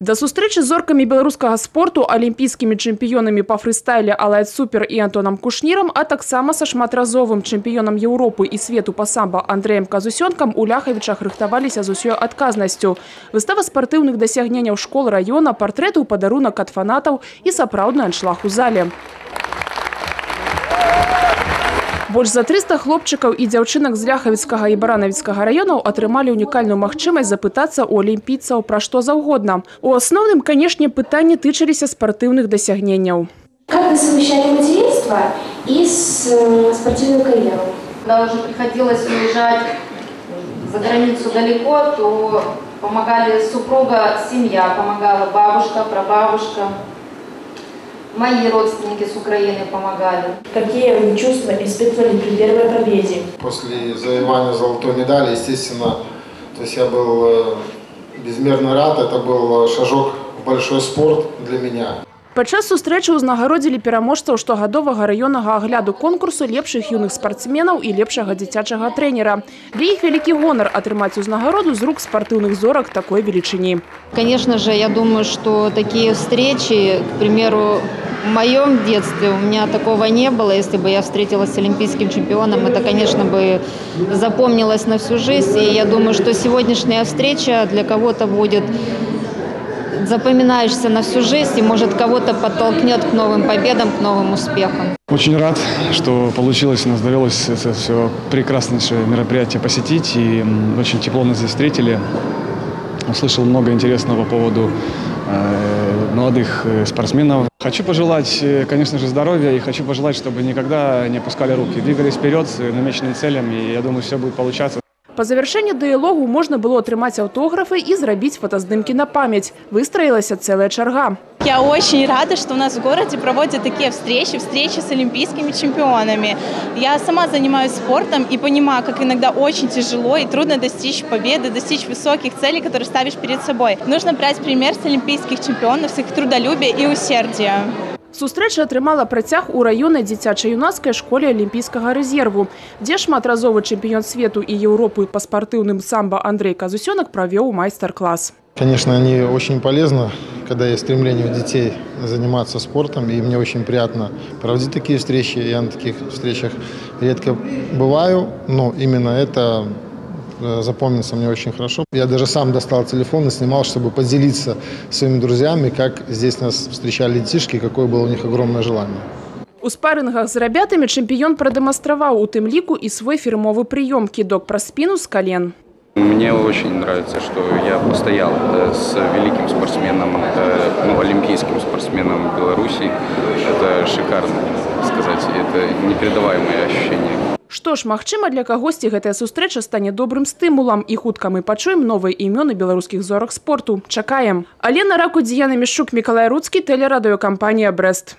Да сустрэчы з зоркамі беларускага спорту, алімпійскімі чэмпіёнамі па фрыстайле Алай Цупер і Антонам Кушнірам, а таксама са шматразовым чэмпіёнам Еўропы і свету па самба Андрэем Казусёнкам у Ляхавічах рыхтаваліся з усёй адказнасцю. Выстава спартыўных дасягненняў школ раёна, партрэты ў падарунак ад фанатаў і сапраўдны аншлаг у зале. Больш за 300 хлопчыкаў і дзяўчынак з Ляхавіцкага і Баранавіцкага раёнаў атрымалі унікальную магчымасць запытацца ў алімпійцаў пра што заўгодна. У асноўным, канешне, пытанні тычыліся спартыўных дасягненняў. Как вы совмещали материнство и спортивную карьеру? Когда уже приходилось уезжать за границу далеко, то помогали супруга, семья, помогала бабушка, прабабушка. Мои родственники с Украины помогали. Какие вы чувства испытывали при первой победе? После завоевания золотой медали, естественно, то есть я был безмерно рад. Это был шажок в большой спорт для меня. Падчас сустрэчы ўзнагародзілі пераможцаў штогадовага раённага агляду конкурсу лепшых юных спартсменаў і лепшага дзіцячага трэнера. Для іх вялікі гонар атрымаць узнагароду з рук спартыўных зорак такой велічыні. Конечно же, я думаю, что такие встречи, к примеру, в моем детстве у меня такого не было. Если бы я встретилась с олимпийским чемпионом, это, конечно, бы запомнилось на всю жизнь. И я думаю, что сегодняшняя встреча для кого-то будет запоминаешься на всю жизнь и, может, кого-то подтолкнет к новым победам, к новым успехам. Очень рад, что получилось, у нас довелось это все прекраснейшее мероприятие посетить. И очень тепло нас здесь встретили. Услышал много интересного по поводу молодых спортсменов. Хочу пожелать, конечно же, здоровья и хочу пожелать, чтобы никогда не опускали руки. Двигались вперед с намеченным целям, и я думаю, все будет получаться. Па завяршэнні дыялогу можна было атрымаць аўтографы і зрабіць фотаздымкі на памяць. Выстраілася цэлая чарга. Я очень рада, что у нас в городе проводят такие встречи, встречи с олимпийскими чемпионами. Я сама занимаюсь спортом и понимаю, как иногда очень тяжело и трудно достичь победы, достичь высоких целей, которые ставишь перед собой. Нужно брать пример с олимпийских чемпионов, с их трудолюбия и усердия. Сустрэча атрымала працяг у раённай дзіцяча-юнацкай школе алімпійскага рэзерву, дзе шматразовы чэмпіён свету і Еўропы па спартыўным самба Андрэй Казусёнак правёў майстар-класс. Конечно, они очень полезны, когда есть стремление у детей заниматься спортом, и мне очень приятно проводить такие встречи. Я на таких встречах редко бываю, но именно это запомнится мне очень хорошо. Я даже сам достал телефон и снимал, чтобы поделиться своими друзьями, как здесь нас встречали детишки, какое было у них огромное желание. У спарынгах з рабятамі чэмпіён прадэманстраваў у тым ліку і свой фірмовы прыём – кідок праз спіну з кален. Мне очень нравится, что я постоял с великим спортсменом, олимпийским спортсменом Беларуси. Это шикарно, сказать, это непередаваемое ощущение. Што ж, магчыма, для кагосьці гэтая сустрэча стане добрым стымулам, і хутка мы пачуем новыя імёны беларускіх зорак спорту. Чакаем. Алена Раку, Діяна Мішчук, Мікалай Руцкі, тэлерадыёкампанія «Брэст».